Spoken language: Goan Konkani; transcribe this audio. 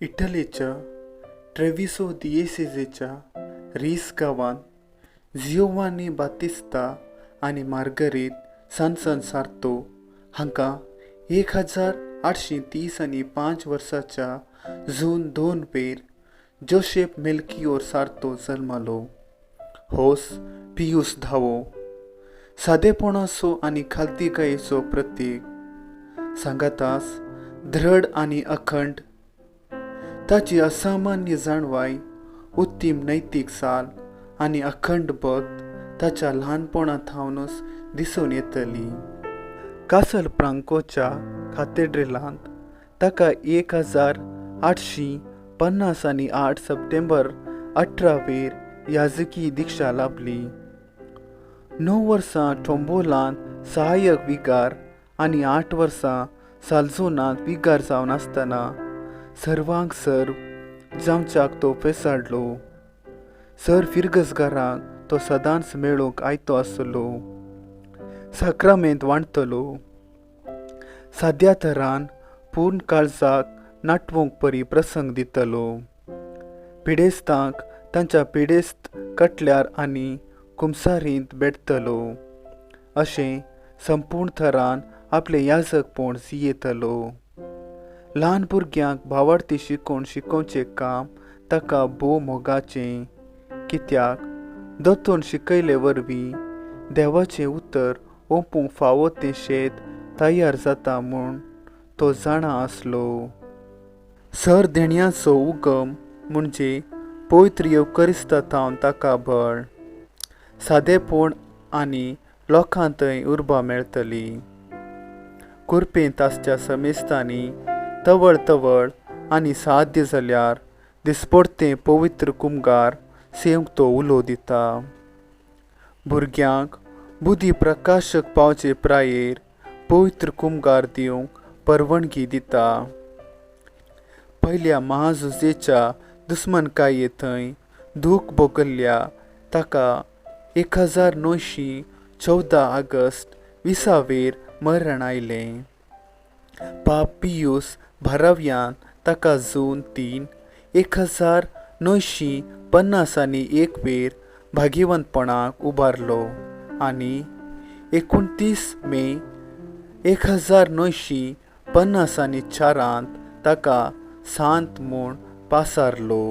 इटलीच्या ट्रेविसो दियेसेजेच्या रीस गांवांत जियोवानी बातिस्ता आनी मार्गरीत सानसन सार्तो हांकां 1830 आनी 5 वर्साच्या जून 2 वेर जोशेफ मेल्कियोर सार्तो जल्मलो. होस पियूस धावो सादेपणाचो आनी खालतीकायेचो प्रतीक, सांगातास दृढ आनी अखंड. ताची असामान्य जाणवाय, उत्तीम नैतीक साल आनी अखंड भक्त ताच्या ल्हानपणा थावनूच दिसून येतली. कासल प्रांकोच्या काथेड्रेलांत ताका 1850 आनी 8 सप्टेंबर 18 वेर याजकी दीक्षा लाभली. 9 वर्सां टोंबोलांत सहाय्यक विगार आनी 8 वर्सां सालजोनांत विगार जावन आसतना सर्वांक सर्व जावच्याक तो फेसाडलो. सर फिर्गजगारांक तो सदांच मेळूंक आयतो आसलो. साक्रामेंत वांटतलो. साद्या थरान पूर्ण काळजाक नाटवंक परी प्रसंग दितलो. पिडेस्तांक तांच्या पिडेस्त कटल्यार आनी कुमसारींत भेटतलो. अशें संपूर्ण थरान आपलें याजकपण जियेतलो. ल्हान भुरग्यांक भावार्थी शिकोवन शिकोवचें काम ताका भोव मोगाचें, कित्याक दोतोन शिकयले वरवीं देवाचें उतर ओंपूंक फावो तें शेत तयार जाता म्हूण तो जाणा आसलो. सर देण्याचो उगम म्हणजे पवित्र येवकरिस्ता थावन ताका बळ, सादेपण आनी लोकांतय उर्बा मेळटली. कुरपेंत आसच्या समेस्तांनी तवळ तवळ आनी साध्य जाल्यार दिसपडतें पवित्र कुमगार सेवंक तो उलो दिता. भुरग्यांक बुद्धी प्रकाशक पावचे प्रायेर पवित्र कुमगार दिवंक परवानगी दिता. पयल्या महाझुजेच्या दुस्मानकाये थंय दूख भोगल्ल्या ताका 1914 ऑगस्ट 20 वेर मरण आयलें. पाप पियूस बाराव्यान ताका जून 3 1950 आनी 1 वेर भाग्यवंतपणाक उबारलो आनी 29 मे 1950 आनी 4 ताका सांत म्हूण पासारलो.